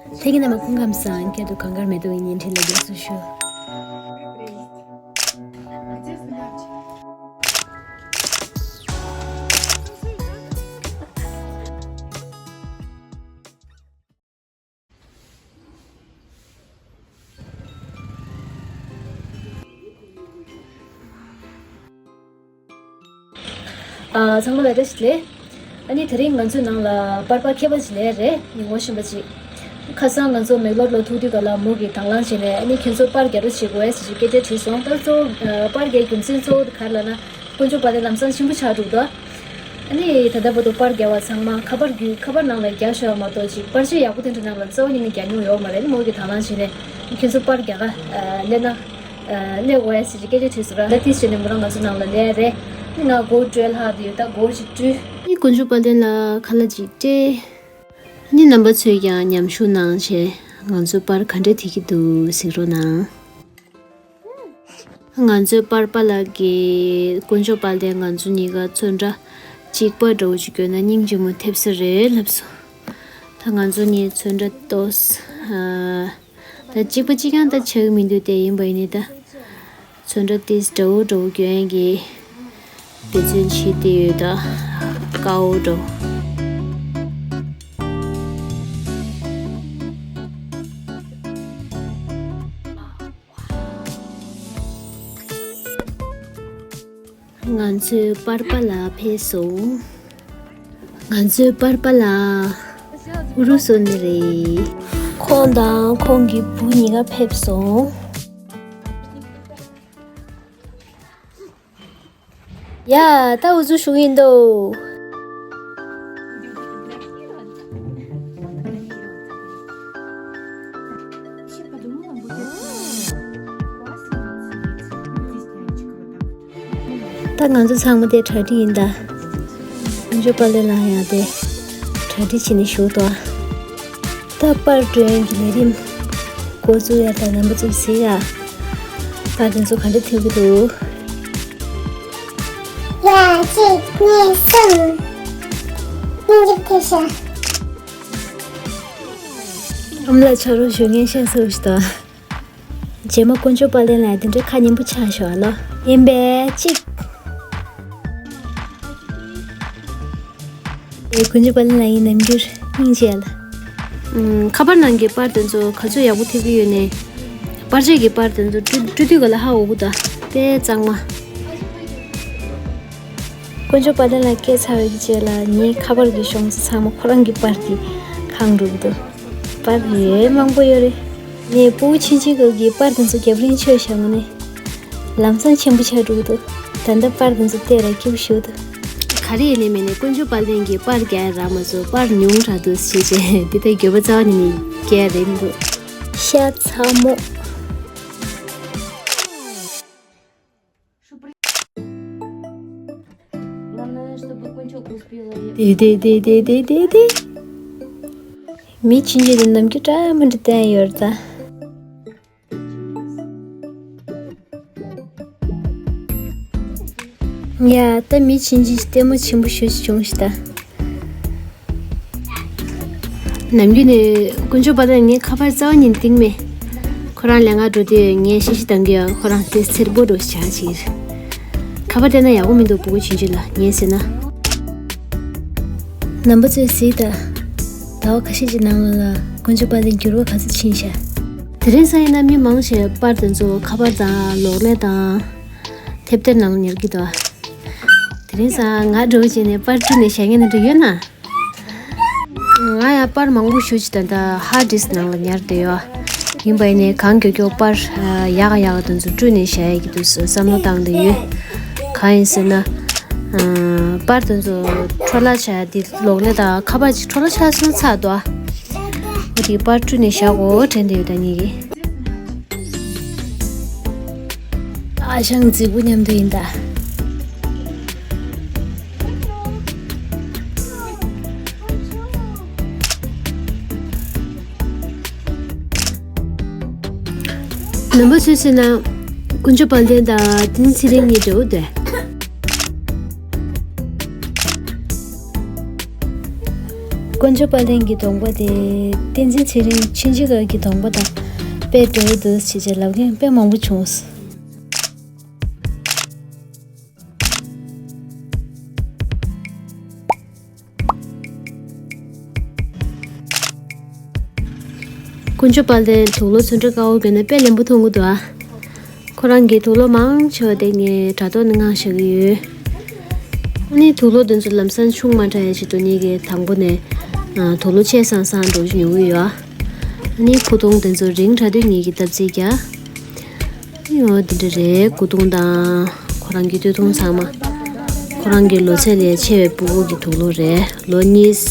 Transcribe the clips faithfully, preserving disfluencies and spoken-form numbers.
ལྷན་རྒྱས་རྣམ་པ་སྐུ་ཁམས་བཟང་། བསྐྱར་དུ་གངས་དཀར་མེ་ཏོག་གི་བརྙན་འཕྲིན་ལ་དགའ་བསུ་ཞུ། ཨ། ཚང་མ་ལ་བཀྲ་ཤིས་བདེ་ལེགས། ཨ་ནི་དེ་རིང་ང་ཚོའི་ནང་ལ་པར་པ་མཁས་པ་ཅིག་སླེབས་རེད། ངས་ངོ་ཤེས་པ་ཅིག་ཁ་སང་ང་ཚོ་མེག་ལོར་ལ་ཐུག་དུས་ག་ལ་མོ་གིས་དང་བླངས་བྱས་ནས། ཨ་ནི་ཁྱོད་ཚོ་པར་རྒྱག་རོགས་བྱེད་དགོས་ཟེར་ཞིག་སྐད་ཆ་དྲིས་སོང་། ད་གཙོ་བོ་པར་རྒྱག་རྒྱུ་མཚན་གཙོ་བོ་དེ་ག་རེ་ལབ་ན། དཀོན་མཆོག་དཔལ་ལྡན་ལམ་སང་ཆེན་པོ་ཆགས་འགྲོ་གི་འདུག་ཨ་ནི་ད་ལྟ་བར་དུ་པར་རྒྱག་པ་ཚང་མ་ཁ་པར་བརྒྱུད། ཁ་པར་ནང་ལ་རྒྱག་ཤོག་མ་གཏོགས་ཅིག་པར་ཆས་ཡག་པོ་དེ་འདྲ་ནང་ལ་རྩ་བ་ཉིད་ནས་རྒྱག་མྱོང་ཡོད་མ་རེད། མོ་གིས་དང་བླངས་བྱས་ནས་ཁྱོད་ཚོ་པར་རྒྱག་ག་སླེབས་ན། སླེབས་འོས་ཟེར་གྱི་སྐད་ཆ་དྲིས་སོང་ར། ད་དེ་བྱས་ནས་མོ་རང་ང་ཚོ་ནང་ལ་སླེབས་རེད། ཨ་ནི་ང་སྒོར་སྤྲོད་ལྷག་དེ་ཡོད། ད་སྒོར་ཅིག་སྤྲོད། ཨ་ནི་དཀོན་མཆོག་དཔལ་ལྡན་ལ་ཁ་ལག་ཅིག་སྤྲད། ཨ་ནི་རྣམ་པ་ཚོས་ཀྱང་མཉམ་ཞུགས་གནང་བྱས། ང་ཚོ་པར་ག་འདྲ་འཐེན་གྱི་འདུག་གཟིགས་རོགས་གནང་། ང་ཚོའི་པར་པཱ་ལགས་ཀྱིས་དཀོན་མཆོག་དཔལ་ལྡན་ང་ཚོ་གཉིས་ཀ་ཚོན་ཁྲ་གཅིག་པ་འདྲ་བོ་ཅིག་གྱོན་ན་སྙིང་རྗེ་མོ་ཐེབས་ས་རེད་ལབ་སོང་། ད་ང་ཚོ་གཉིས་ཚོན་ཁྲ་ཏོག་ཙམ། ཨ། ད་གཅིག་པ་གཅིག་རྐྱང་ད་ཆགས་ཀྱི་མི་འདུག་དེ་ཡིན་པ་ཡིན་ནའི་ད་ཚོན་ཁྲ་ཏོག་ཙམ་འདྲ་བོ་འདྲ་བོ་གྱོན་ཡག་གི་འབད་བརྩོན་བྱེད་བསྡད་ཡོད། ད་དཀའ་བོ་འདྲ་བོ། ང་ཚོའི་པར་པཱ་ལགས་ཕེབས་སོང་། ང་ཚོའི་པར་པཱ་ལགས་ཨུ་རུ་སུ་ནས་རེད། ཁོང་དང་ཁོང་གི་བུ་གཉིས་ཀ་ཕེབས་སོང་། ཡ། ད་འུ་ཚོ་བཞུགས་ཡིན་འདུག་ད་ང་ཚོ་ཚང་མ་དེ་གྲ་སྒྲིག་ཡིན་ད། དཀོན་མཆོག་དཔལ་ལྡན་ལགས་ཡང་དེ་གྲ་སྒྲིག་བྱས་ནས་བཞུགས་འདུག་ད་པར་སྐྲུན་གྱི་ལས་རིམ་འགོ་བཙུགས་ཡ། ད་རྣམ་པ་ཚོས་གཟིགས་ཡ། པར་དེ་ཚོ་ག་འདྲ་ཐེབས་ཀྱི་འདུག་ཡ། གཅིག་གཉིས་གསུམ། སྙིང་རྗེ་ཐེབས་ཤག་ཨ་མ་ལགས་ཕྱག་རོགས་ཞུ་མཁན་ཤ་ཚ་པོ་ཞིག་འདུག་རྗེས་མ་དཀོན་མཆོག་དཔལ་ལྡན་ལགས་དེ་འདྲའི་ཁ་སྙན་པོ་ཆགས་ཤོག་ཨ་ལོ། ཡིན་པས་གཅིག་ཨེ། དཀོན་མཆོག་དཔལ་ལྡན་ལགས་ཡིན་ནམ་རྒྱུན་སྙིང་རྗེ་ལ། ཨུམ། ཁ་པར་ནང་གི་པར་དེ་ཚོ་ག་ཚོད་ཡག་པོ་ཐེབས་ཀྱི་ཡོད་ནས། པར་ཆས་ཀྱི་པར་དེ་ཚོ་བཀྲུ་བཀྲུ་དུས་ག་ལ་ཧ་གོ་གི་འདུག་དཔེ་གཙང་མ། དཀོན་མཆོག་དཔལ་ལྡན་ལགས་སྐད་ཚར་བའི་རྗེས་ལ་ངའི་ཁ་པར་གྱི་གཤོང་ཚོ་ཚང་མ་ཁོ་རང་གི་པར་གྱིས་གང་འགྲོ་གི་འདུག་པར་ཡོད་མང་པོ་ཡོད་རེད། ངས་སྤུ་གུ་ཆུང་ཆུང་སྐབས་ཀྱི་པར་དེ་ཚོ་རྒྱབ་རིན་ཆོད་བཞག་ནས། ལམ་སང་ཆེན་པོ་ཆགས་འགྲོ་གི་འདུག་ད་ལྟ་པར་དེ་ཚོ་བལྟས་ར་སྐྱིད་པོ་ཞེ་པོ་འདུག་ག་རེ་ཡིན་ནའི་མིན་ནའི་དཀོན་མཆོག་དཔལ་ལྡན་གྱིས་པར་རྒྱག་རག་མ་སོང་། པར་ཉུང་དྲགས་འདུག་ཟེར་བྱས། འདི་ལྟར་འགྱོད་པ་རྩ་བ་ཉིད་ནས་སྐྱེ་རེད་མི་འདུག་ཤ་ཚ་མོ། དེ་དེ་དེ། མི་ཆུང་ཆུང་དེ་ནམ་རྒྱུན་འདྲ་མི་འདྲ་བསྟན་ཡོད་རེད་ད། ཡ། ད་མི་ཆུང་ཆུང་ཞིག་ལྟད་མོ་ཆེན་པོ་ཞེ་པོ་ཅིག་བྱུང་ཤག་ད། ནམ་རྒྱུན་ནས་དཀོན་མཆོག་དཔལ་ལྡན་ངའི་ཁ་པར་རྩ་བ་ཉིད་ནས་བཏིང་མེད། ཁོ་རང་ལས་ཀ་འགྲོ་དུས་ངས་བཤད་བཤད་གཏང་གི་ཡོད། ཁོ་རང་དེ་སེར་པོ་འགྲོ་ཆགས་ཅིག་ཁ་པར་བལྟས་ན་ཡག་པོ་མི་འདུག་སྤུ་གུ་ཆུང་ཆུང་ལ་ངས་ཟེར་ན། རྣམ་པ་ཚོས་གཟིགས་དང་། ཟླ་བ་ཁ་ཤས་ཀྱི་ནང་ལ་དཀོན་མཆོག་དཔལ་ལྡན་འགྱུར་བ་ག་ཚོད་ཕྱིན་ཤག་དེ་རིང་སང་ཡིན་ན་མི་མང་ཆེ་བས་པར་དེ་ཚོ་ཁ་པར་དང་གློག་ཀླད་དང་། དེབ་ཐེར་ནང་ལ་ཉར་གྱི་འདུག་དེ་རིང་སང་ང་འདྲ་བོ་བྱས་ནས་པར་བཀྲུས་ནས་བཞག་མཁན་དེ་འདྲ་ཡོད་ན། ང་ཡང་པར་མང་པོ་ཞེ་ཅིག་ད་ལྟ་ཧར་ཌིསྐ་ནང་ལ་ཉར་བསྡད་ཡོད། ཡིན་པ་ཡིན་ནའི་གང་མགྱོགས་མགྱོགས་པར་ཡག་ག་ཡག་ག་དེ་ཚོ་བཀྲུས་ནས་བཞག་ཡག་གི་འདུག་བསམ་བློ་བཏང་བསྡད་ཡོད། གང་ཡིན་ཟེར་ན། ཨ། པར་དེ་ཚོ་འཕྲོ་བརླག་ཆགས་ཡག་དེ་གློག་ཀླད་དང་ཁ་པར་ཅིག་འཕྲོ་བརླག་ཆགས་སོང་ཚར་འདུག་འོ་དེ་པར་བཀྲུས་ནས་བཞག་གོ་དྲན་བསྡད་ཡོད་ད་ངེད་ཀྱིས། ཨ་ཞང་རྫིག་པོ་མཉམ་དུ་ཡིན་ད། རྣམ་པ་ཚོས་ཟེར་ན། དཀོན་མཆོག་དཔལ་ལྡན་དང་བསྟན་འཛིན་ཚེ་རིང་གཉིས་འདྲ་བོ་འདུག་དཀོན་མཆོག་དཔལ་ལྡན་གྱི་གདོང་པ་དེ་བསྟན་འཛིན་ཚེ་རིང་ཆིན་ཅི་ག་གི་གདོང་པ་དང་དཔེ་འདྲ་བོ་འདུག་ཅེས་བྱས་ལབ་མཁན་དཔེ་མང་པོ་བྱུང་། དཀོན་མཆོག་དཔལ་ལྡན་དུག་ལོག་ཚོན་ཁྲ་དཀར་པོ་གྱོན་ནས་དཔེ་ལེན་པོ་མཐོང་གི་འདུག་ཨ། ཁོ་རང་གིས་དུག་ལོག་མང་ཆེ་བ་དེ་ངས་དྲ་ཐོག་ནས་མངགས་བཞག་གི་ཡོད། ཨ་ནི་དུག་ལོག་དེ་ཚོ་ལམ་སང་ཆུང་མ་དྲགས་ཡ་ཅིག་འདུག་ངེད་ཀྱིས་དང་པོ་ནས་ཨ། དུག་ལོག་ཆེ་སང་སང་འདྲ་བོ་ཅིག་ཉོ་གི་ཡོད་ཨ། ཨ་ནི་སྐུ་གདུང་དེ་ཚོ་རིང་དྲགས་དུས་ངེད་ཀྱིས་བརྡབ་གསིག་རྒྱག་ཨ་ནི་འོ་དེ་འདྲ་རེད། སྐུ་གདུང་དང་ཁོ་རང་གི་སྟོད་ཐུང་ཚང་མ། ཁོ་རང་གི་ལོ་ཚད་ལས་ཆེ་བའི་ཕྲུ་གུ་གི་དུག་ལོག་རེད། ལོ་གཉིས་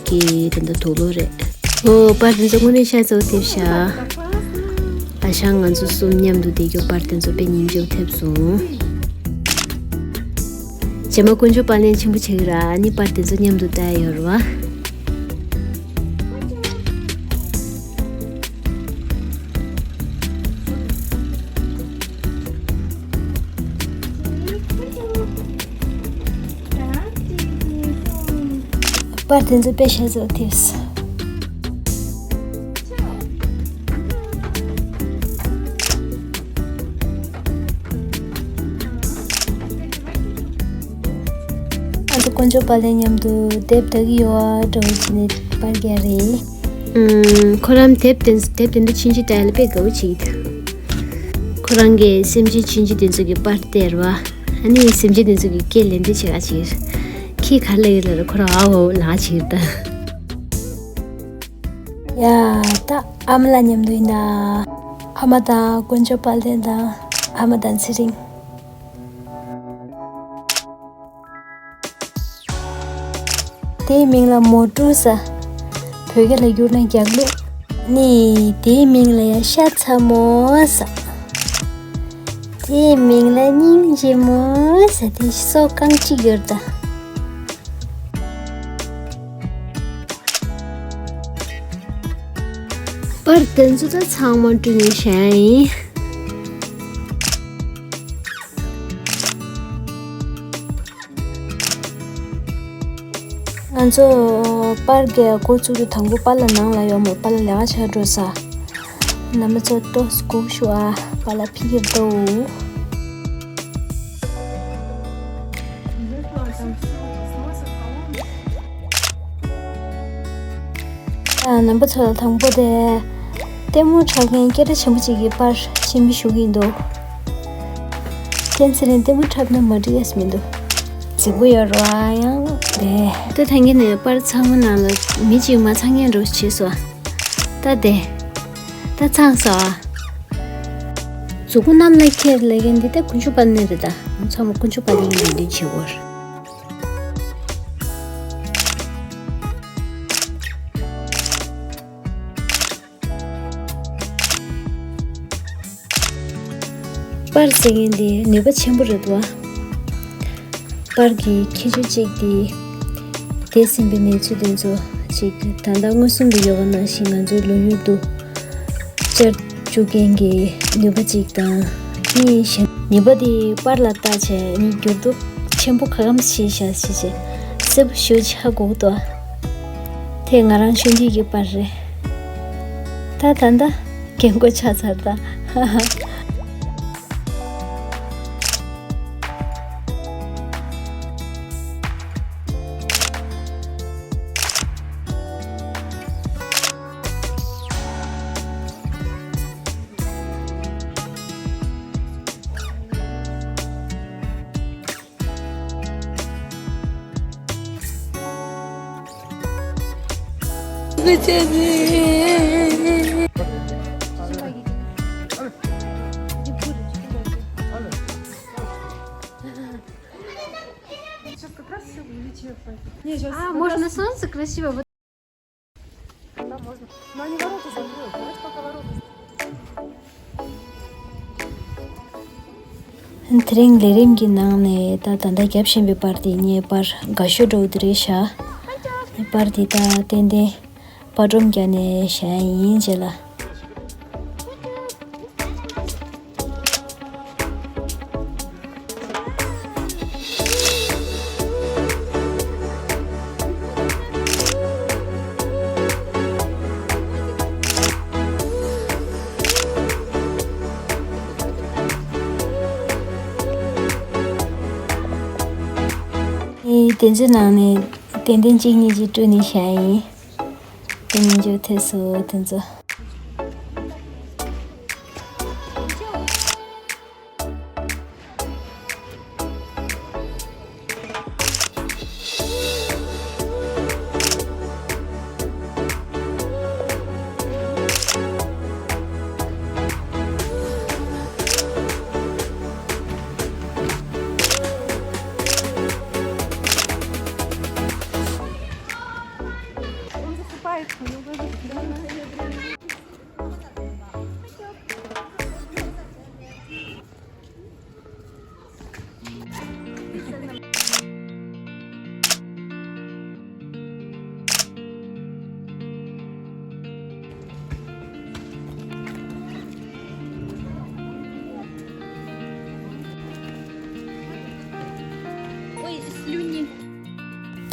ཀྱི་དེ་འདྲ་དུག་ལོག་རེད། ཨོ་པར་དེ་ཚོ་དངོས་གནས་ཤ་ཚ་པོ་ཐེབས་ཤག་ཨ་ཞང་ང་ཚོ་གསུམ་མཉམ་དུ་བསྡད་རྒྱུ་པར་དེ་ཚོ་དཔེ་སྙིང་རྗེ་པོ་ཐེབས་སོང་། རྗེས་མ་དཀོན་མཆོག་དཔལ་ལྡན་ཆེན་པོ་བྱེད་ཀྱི་ར། ཨ་ནི་པར་དེ་ཚོ་མཉམ་དུ་ལྟ་ཡ་ཡོད་རེད་བ། པར་དེ་ཚོ་དཔེ་ཤ་ཚ་པོ་ཐེབས། ང་ཚོ་དཀོན་མཆོག་དཔལ་ལྡན་མཉམ་དུ་དེབ་ལྟ་གི་ཡོད་ཨ་འདྲ་བོ་བྱས་ནས་པར་རྒྱག་རེད། ཨུམ། ཁོ་རང་དེབ་དེ་དེབ་དེ་འདྲ་ཆུང་ཆུང་ལྟ་ཡ་ལ་དཔེ་དགའ་པོ་བྱེད་ཀྱི་འདུག་ཁོ་རང་གིས་སེམས་ཅན་ཆུང་ཆུང་དེ་ཚོ་གི་པར་སྟེར་བ། ཨ་ནི་སེམས་ཅན་དེ་ཚོ་གི་སྐད་ལན་འདེབས་བྱེད་ག་བྱེད། ཁྱི་ག་རེ་ལབ་ཡོད་ལབ་ར་ཁོ་རང་ཨ་འོ་ལབ་བྱེད་ད། ཡ། ད་ཨ་མ་ལགས་མཉམ་དུ་ཡིན་ད། ཨ་མ་དང་དཀོན་མཆོག་དཔལ་ལྡན་དང་ཨ་མ་དང་ཚེ་རིང་། དེའི་མིང་ལ་མོ་ཀྲུ་ཟེར། བོད་སྐད་ལ་བསྒྱུར་ན་རྒྱག་ལུགས། ནི་དེའི་མིང་ལ་ཡ་ཤ་ཚ་མོ་ཟེར། དེའི་མིང་ལ་སྙིང་རྗེ་མོ་ཟེར། དེ་སོ་རྐང་གཅིག་ཡོད་ད། པར་དེ་ཚོ་ད་ཚང་མ་བཀྲུས་ནས་བཞག་ཡིན། ང་ཚོ་པར་གྱི་འགོ་བཙུགས་དུས་དང་པོ་པཱ་ལགས་ནང་ལ་ཡོང་མོད། པཱ་ལགས་ལས་ཀ་བྱེད་འགྲོ་ས། རྣམ་པ་ཚོ་ལྟོས་སྒུག་ཤོག་ཨ། པཱ་ལགས་ཕྱི་ཁྱེར་འགྲོ། ཨ། རྣམ་པ་ཚོ་ལ་དང་པོ་དེ། ལྟད་མོ་འཁྲབ་མཁན་སྐད་གྲགས་ཆེན་པོ་གཅིག་གི་པར་ཕྱིན་པ་ཞུ་གི་ཡིན་འདུག་བསྟན་ཚེ་རིང་ལྟད་མོ་འཁྲབ་ན་མ་འགྲིག་ཡས་མི་འདུག་རྫིག་པོ་ཡོད་རེད་བ་ཡང་རེད། ད་ཐང་གི་ནས་པར་ཚང་མ་ནང་ལ་མི་གཅིག་མ་ཚང་མཁན་འདྲ་བོ་བྱས་སོང་། ད་དེ། ད་ཚང་སོང་ཨ། མཛུ་གུ་གནམ་ལ་འཁྱེར་ལབ་མཁན་འདི་ད་དཀོན་མཆོག་དཔལ་ལྡན་རེད་ད། ཚང་མ་དཀོན་མཆོག་དཔལ་ལྡན་གྱི་ཡོན་ཏན་བྱེད་དགོས། པར་ཟེར་མཁན་འདི་ནུས་པ་ཆེན་པོ་རེད་འདུག་བ། པར་གྱི་ཁྱད་ཆོས་གཅིག་དེ། འདས་ཟིན་པའི་གནས་ཚུལ་དེ་ཚོ་གཅིག་ད་ལྟ་མངོན་སུམ་དུ་ཡོད་པ་ནང་བཞིན་ང་ཚོའི་ལོ་ཡུལ་དུ་བཅར་བཅུག་མཁན་གྱི་ནུས་པ་གཅིག་དང་། གཉིས་གཞན་ནུས་པ་དེ་པར་ལ་བལྟས་བྱས་ནི་འགྱུར་ལྡོག་ཆེན་པོ་ག་གམ་ཞིག་བཞག་ཞིག་བྱས་གསལ་པོ་ཞེ་པོ་ཆགས་དགོས་འདུག་དེ་ང་རང་ཤོད་འདི་གི་པར་རེད། ད་ད་ད་རྒན་གོག་ཆགས་ཚར་ད། Сейчас как раз всё увеличивается. Не, сейчас А, как можно раз солнце красиво вот. Там можно. Но они ворота закроют. Давайте пока ворота закроем. དེ་རིང་ལས་རིམ་གྱི་ནང་ནས་ད་ད་ལྟ་བརྒྱབ་བཞིན་པའི་པར་དེ་ངའི་པར་དགའ་ཤོས་འདྲ་བོ་དེ་རེད་ཤག་པར་དེ་ད་ཏན་ཏན་པར་སྒྲོམ་བརྒྱབ་ནས་བཞག་ཡིན་རྗེས་ལ། དེ་ཚོའི་ནང་ནས་ཏན་ཏན་གཅིག་གཉིས་ཅིག་བཀྲུས་ནས་བཞག་ཡིན། དེ་མི་འཇུག་ཐེབས་སོ་དེ་ཚོ།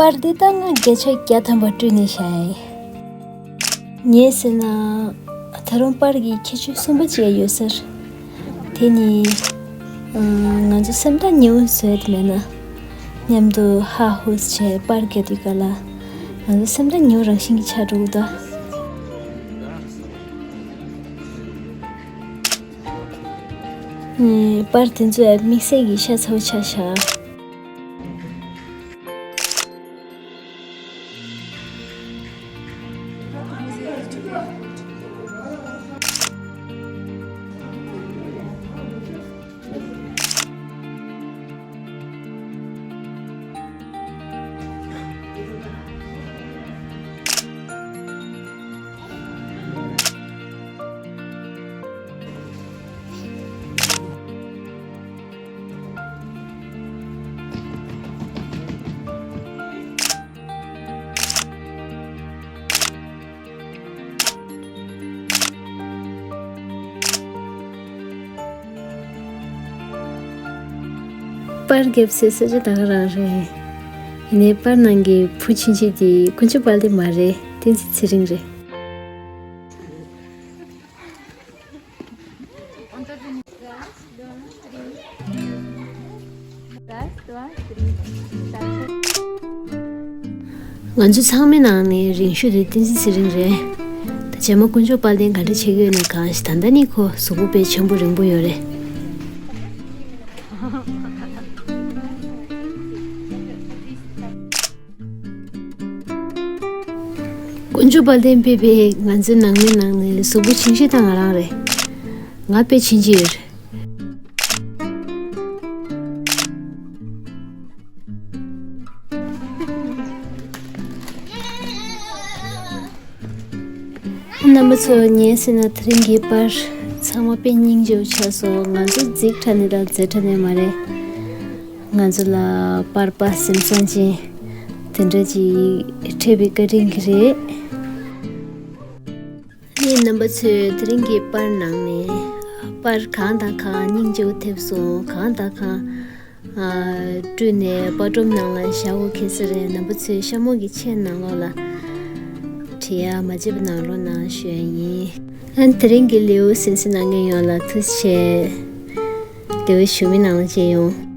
པར་འདི་ད་ང་བརྒྱ་ཆ་བརྒྱ་ཐམ་པ་བཀྲུས་ནས་བཞག་ཡིན། ངས་ཟེར་ན། ད་རུང་པར་གྱི་ཁྱད་ཆོས་གསུམ་པ་ཅིག་ཡོད་ཟེར། དེ་ནི། ང་ཚོ་སེམས་ཐག་ཉེ་བོ་བཟོས་དེ་མེད་ན། མཉམ་དུ་ཧ་ཧུས་བྱས་པར་རྒྱག་དུས་ག་ལ། ང་ཚོ་སེམས་ཐག་ཉེ་བོ་རང་བཞིན་གྱི་ཆགས་འགྲོ་གི་འདུག་པར་དེ་ཚོ་དམིགས་བསལ་གྱི་ཤ་ཚ་བོ་ཆགས་ཤག་པར་རྒྱབ་སའི་ས་ཆ་ད་ག་རང་རེད། ཡིན་ནའི་པར་ནང་གི་བུ་ཆུང་ཆུང་དེ་དཀོན་མཆོག་དཔལ་ལྡན་མ་རེད། བསྟན་འཛིན་ཚེ་རིང་རེད། ང་ཚོ་ཚང་མའི་ནང་ནས་རིང་ཤོས་དེ་བསྟན་འཛིན་ཚེ་རིང་རེད། ད་རྗེས་མ་དཀོན་མཆོག་དཔལ་ལྡན་ག་འདྲ་བྱེད་ཀྱི་ཡོད་ན་གང་ཞིག་ད་ལྟ་ནི་ཁོ་གཟུགས་པོ་དཔེ་འཆམ་པོ་རིང་པོ་ཡོད་རེད། དཀོན་མཆོག་དཔལ་ལྡན་ཕེབས་པས་ང་ཚོའི་ནང་མི་ནང་ནས་གཟུགས་པོ་ཆུང་ཤོས་ད་ང་རང་རེད། ང་དཔེ་ཆེན་གྱི་ཡོད་རེད། རྣམ་པ་ཚོ་ངའི་ཟེར་ན་དེ་རིང་གི་པར་ཚང་མ་དཔེ་སྙིང་རྗེ་པོ་ཆགས་སོང་། ང་ཚོ་རྫིག་དྲགས་ནས་དང་མཛེས་དྲགས་ནས་མ་རེད། ང་ཚོ་ལ་པར་པ་སེམས་བཟང་ཅན་དེ་འདྲ་ཅིག་འཕྲད་པའི་བཀའ་དྲིན་གྱིས་རེད། ངས་རྣམ་པ་ཚོས་དེ་རིང་གི་པར་ནང་ནས་པར་གང་དང་གང་སྙིང་རྗེ་པོ་ཐེབས་སོང་། གང་དང་གང་ཨ་བཀྲུས་ནས་པར་སྒྲོམ་ནང་ལ་བཞག་དགོས་གལ་སྲིད་རེད། རྣམ་པ་ཚོས་ཤ་མོ་གི་མཆན་ནང་ལོགས་ལ་བྲིས་ཡ་མ་བརྗེད་པ་གནང་རོགས་གནང་ཞུ་ཡ་ཡིན། ཨ་དེ་རིང་གི་ལེའུ་གསན་གཟིགས་གནང་མཁན་ཡོངས་ལ་ཐུགས་རྗེ་ཆེ། ལེའུ་གཞུག་མའི་ནང་ལ་མཇལ་ཡོང་།